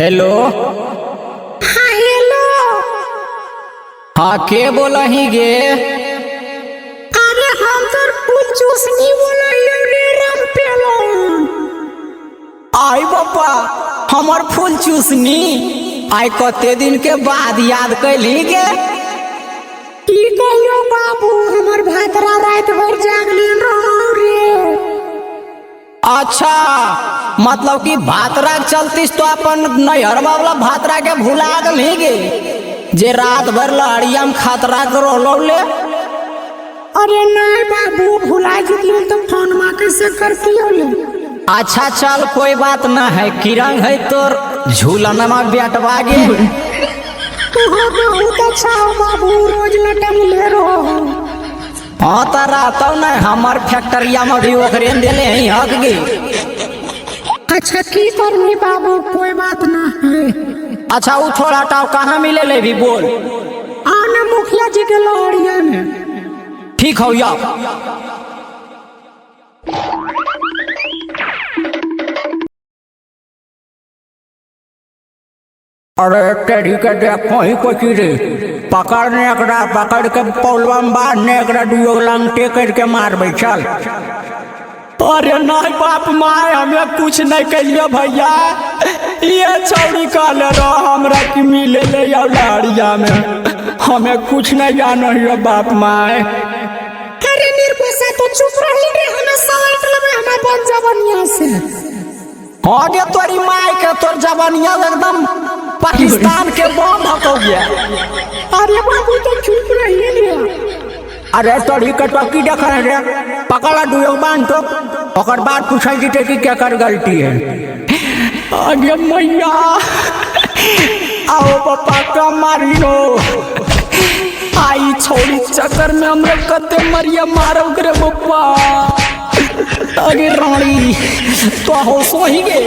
हेलो। हाँ हेलो। हाँ के बोलही गे? अरे हम तो फूल चूसनी बोला रे राम पेलो। आई बापा हमर फूल चूसनी आई कते दिन के बाद याद कैली गे। की कहियो बाबू, हमर भातरा रात भर जागले रहो रे। अच्छा मतलब कि भातरा के चलतीस तो अपन नैहरवा वाला भातरा के भुला गेलही गे जे रात भर लहरिया में खतरा के रहलो ले। अरे नहीं बाबू, भुला जितली तो फोन मा कैसे करती हो ले। अच्छा चल कोई बात ना है, किरंग है तोर झूलनमा बेटवा गे। तू बहुत अच्छा हो बाबू, रोज लटम ले रहो हो। हाँ तो रहतो ना, हमार फैक्ट्रिया में भी ओकरे ने देले हैं हक गे। अच्छा की करनी बाबू, कोई बात ना है। अच्छा वो छोड़ हटाओ, कहाँ मिले ले भी बोल। आना मुखिया जी के लहरिया में। ठीक हो या। अरे टेढ़ी के देख कहीं को चीज पकड़ने एकरा पकड़ के पौलवा में बांधने एकरा दुगो लंगटे करके मारबै चल। अरे नहीं बाप माय, हमें कुछ नहीं कहियो भैया। ये छौड़ी कहले रह हमरा कि मिले ले आओ लहरिया में, हमें कुछ नहीं जानो हियो बाप माय। अरे निर्भसा तो चुप रही रे, हमें साइड लेबे, हमें बन जवनिया से। हाँ गे तोरी माय के तोर जवानिया एकदम पाकिस्तान के बम हको गया। अरे बाबू तो चुप रही रे। अरे तोरी के तो की देख रे, पकड़ दुगो बांध तो ओकर बाद पूछल जीते कि केकर गलती है। अरे मैया आओ पापा का मारियो, आई छोड़ी चक्कर में हमरा कते मरिया मारो रे बप्पा। अरे रानी तो हो सोही गे।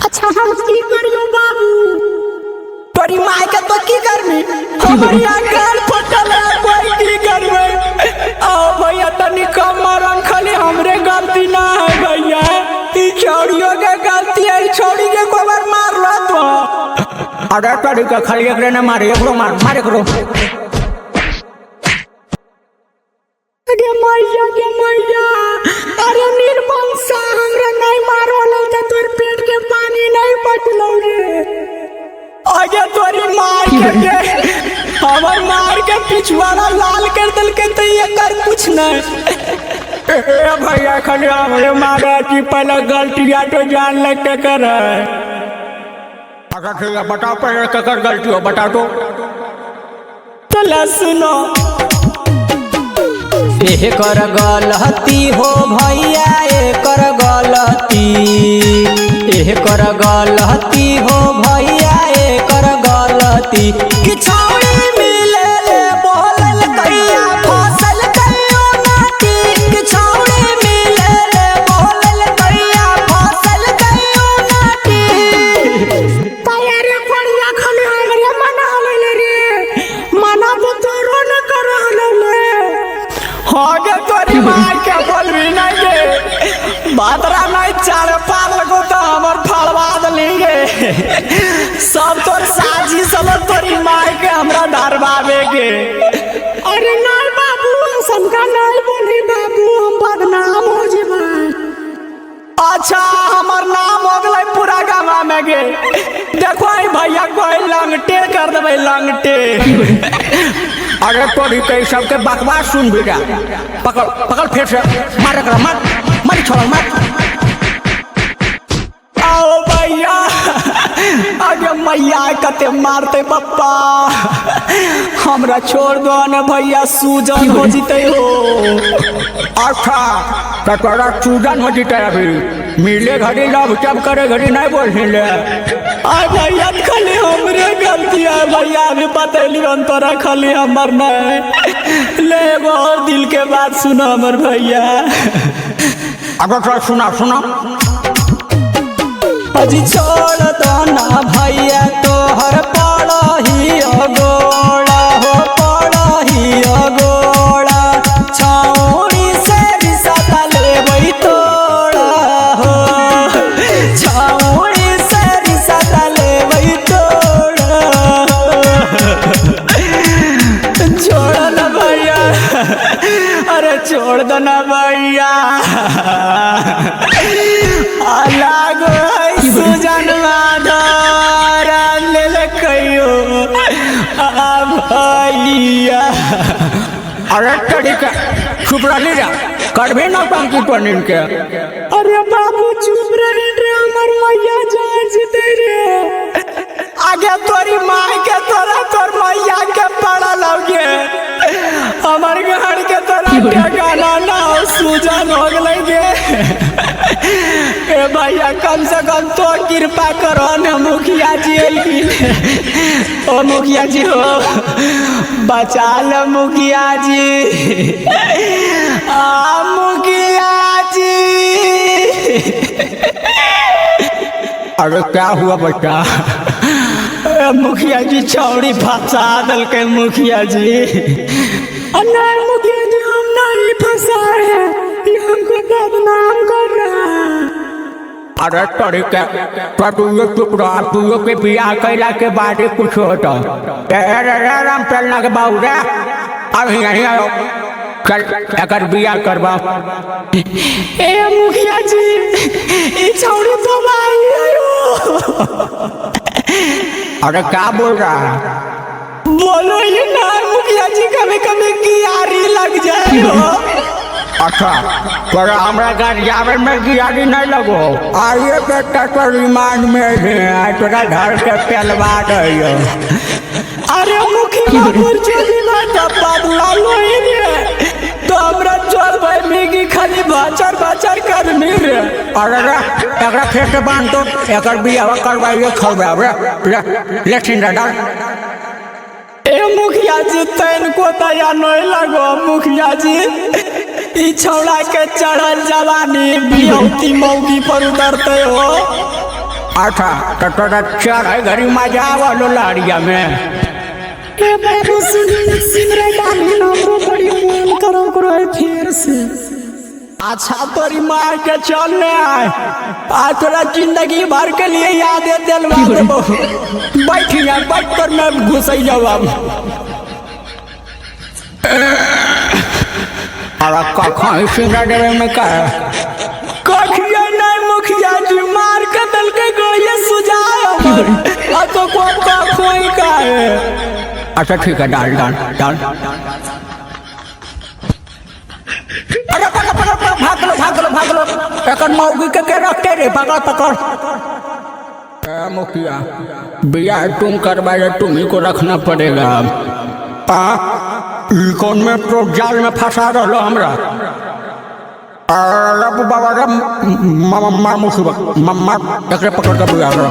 अच्छा हम की करियो बाबू? तोरी माय के तो की करबी? हमर यहाँ गाल फटल है, कोई की करबे? आओ भैया तनी कम मारन, खाली हमरे गलती ना है भैया, ई छौड़ियों के गलती है, ई छौड़ी के गोबर मार लो तो। अरे तोरी के खाली एकरे ने मारे, एकरो मार मार एकरो। अरे मैया गे मैया, अरे निर्बंसा हमरा नहीं मारो त तोर पेट के पानी नहीं पटलो रे। आगे तोरी मार के गे, हमर मार के पिछवाड़ा लाल कर देलकै त एकर कुछ नहीं। ए भैया खाली हमरे मारा कि पहले गलतिया तो जान ले केकर है। अच्छा ठीक है बताओ पहले केकर गलती हो बता दो। चला सुनो। एकर गलती हो भैया एकर गलती, एकर गलती हो भैया एकर गलती कि छौड़ी मिले ले बोलल कैया फसल कहियो नाटी, कि छौड़ी मिले ले बोलल कैया फसल कहियो नाटी। तैयारे पड़िया खाली हमरे मना ले रे, मना तो तोरो न कर ले। हाँ गे तोरी मार के बोलबी नहीं गे, बातरा नहीं चार पार लगो तो हमर फाड़वा देली गे। सब तोर साजी सब तोरी मार के हमरा डरवावे गे। अरे नहीं बाबू, सबका नहीं बोली बाबू, हम बदनाम हो जेबै। अच्छा हमर नाम हो गेलै पूरा गामा में गे। देखो आई भैया कोई लंगटे कर देबै लंगटे। अरे तोरी के सबके बकवास सुन भी पकड़ पकड़ फिर से मार एकरा मार मार छोड़ मार। आओ भैया, अरे मैया कते मारते पप्पा, हमरा छोड़ दो न भैया, सूजन हो जीते हो। अच्छा तो तोरा सूजन हो जीते अभी मिले घड़ी लव जब करे घड़ी नहीं बोल ले। आ भैया खाली हमरे गलती है भैया, अभी बतैली हम तोरा खाली हमर नहीं ले। एगो और दिल के बात सुनो हमर भैया। अगर तो सुना सुना। अजी छोड़ दो ना भैया तोहर पड़ही गोड़ा हो पड़ही गोड़ा, छौड़ी से रिश्ता लेबै तोड़ा हो, छौड़ी से रिश्ता छोड़ दो ना भैया। अलग सुजन माधर ले ले कहियो आ भैया। अरे तरीका चुप रही जा करबे ना टंकी पनीर के। अरे बाबू चुप रही रे, हमर मैया जान जते रे। आगे तोरी माँ के तोरा तोर मैया के पड़ा लगे, हमार घर के तोरा ठिकाना ना हो, सूजन हो गए गे। ए भैया कम से कम तो कृपा करो न मुखिया जी एलखिन। ओ मुखिया जी हो बचा लो मुखिया जी, आ मुखिया जी। अरे क्या हुआ बच्चा? मुखिया जी छौड़ी फंसा देलकै मुखिया जी। नहीं मुखिया जी हम नहीं फंसा है, ये हमको बदनाम कर रहा है। अरे तरीका तो तू ये चुप रहा, तू ये के बियाह कैला के बाद ही कुछ होता। अरे रे राम चलना के बाबू रे, अब यहीं आओ चल एकर बियाह करवा। ए मुखिया जी ई छौड़ी तो भाई आयो। अरे क्या बोल रहा है? बोलो ये ना मुखिया जी, कभी कभी गियारी लग जाए हो। अच्छा पर हमरा गाड़ी में गियारी नहीं लगो। आइए बेटा तो रिमांड में है, आज तोरा घर के पेलवा दइयो। अरे मुखिया चली ना बदला लो रे, तो हमरा चल भाई मिगी खाली भाचर भाचर कर मी रे। अरे रे एकरा फेर के बांध दो, एकर बियाह करवाइए खवाबे ले ले छिंदा डाल। ए मुखिया जी तैन को दया नहीं लगो मुखिया जी, ई छौड़ा के चढ़ल जवानी बियौती मौगी पर उतरते हो। अच्छा तो तोरा चढ़ घड़ी मजा आवलो लहरिया में। ए बाबू सुन सिमरे डाली हमरो बड़ी मन करो करो फेर से। अच्छा तोरी मार के चल ले आए, आज तोरा जिंदगी भर के लिए याद दिलवा देबो। बैठ यहाँ बैठ कर मैं घुसई जाऊँ अब। अरे कखन सिमरा देवे में का कखिया नहीं मुखिया जी मार के दल के गोये सुझाए हमर। आ तो को कखोई का है। अच्छा ठीक है डाल डाल डाल। अरे पकड़ पकड़ पकड़ भाग लो भाग लो भाग लो, एकर मौगी के रखते रे पकड़ पकड़। ए मुखिया बियाह तुम करवाए तुम्ही को रखना पड़ेगा। आ ई कौन में तो जाल में फंसा रहो हमरा। अरे बाबा रे मामा मार मुसीबत मार एकरे पकड़ के बियाह करो।